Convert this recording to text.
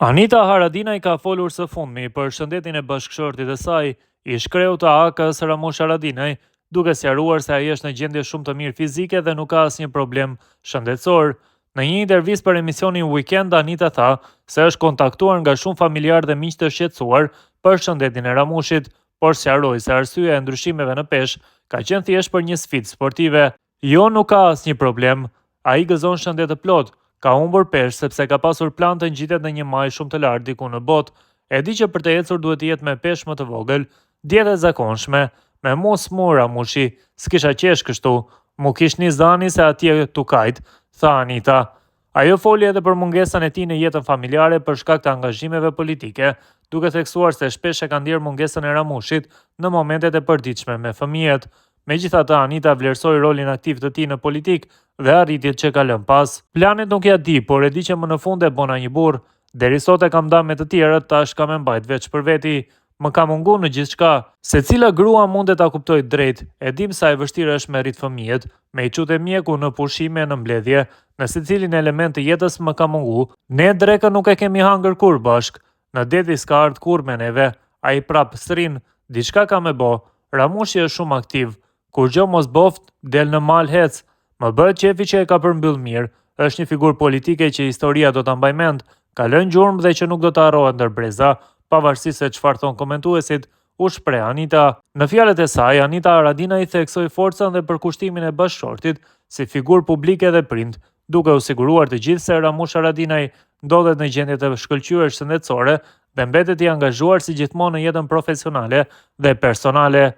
Anita Haradinaj ka folur së fundmi për shëndetin e bashkëshortit të saj, ish-kreut të AAK-së Ramush Haradinaj, duke sqaruar se ai është në gjendje shumë të mirë fizike dhe nuk ka asnjë problem shëndetësor. Në një intervistë për emisionin Weekend, Anita tha se është kontaktuar nga shumë familjarë dhe miq të shqetësuar për shëndetin e Ramushit, por sqaroi se arsyeja e ndryshimeve në peshë ka qenë thjesht për një sfidë sportive. Jo, nuk ka asnjë problem. Ai gëzon shëndet të plotë. Ka humbur peshë sepse ka pasur plan të ngjitet në një majë shumë të lartë diku në botë. E di që për të ecur duhet të jetë me peshë më të vogël. Dietë e zakonshme. Me mu s'mu Ramushi, s'kisha qesh kështu. M'u kish nis zani se atje tu kajt, tha Anita. Ajo foli edhe për mungesën e tij në jetën familjare për shkak të angazhimeve politike, duke theksuar se shpesh e ka ndjerë mungesën e Ramushit në momentet e përditshme me fëmijët. Megjithatë, Anita vlerësoi rolin aktiv të tij në politikë dhe arritjet që ka lënë pas. Planet nuk ia di, por e di që më në fund e bona një burrë. Deri sot e kam nda me të tjerët, tash kam e mbajt veç për veti. Më ka mungu në gjithçka. Secila grua mundet ta kuptojë drejt, e dim sa e vështirë është me rrit fëmijët, me i çu te mjeku, në pushime, në mbledhje. Në secilin element të jetës më ka mungu. Ne drekën nuk e kemi hangër kurrë bashkë. Në deti s'ka ardhë kurrë me neve. Ai prapë s'rrin. Diçka ka me bo. Ramushi është shumë aktiv. Kurgjo mos boft, del në mal hec. Më bëhet qefi që e ka përmbyll mirë. Është një figurë politike që historia do ta mbajë mend, ka lënë gjurmë dhe që nuk do të harrohet ndër breza, pavarësisht se çfarë thonë komentuesit, u shpreh Anita. Në fjalët e saj, Anita Haradinaj theksoi forcën dhe përkushtimin e bashkëshortit si figurë publike dhe prind, duke u siguruar të gjithë se Ramush Haradinaj ndodhet në gjendje të shkëlqyer shëndetësore dhe mbetet i angazhuar si gjithmonë në jetën profesionale dhe personale.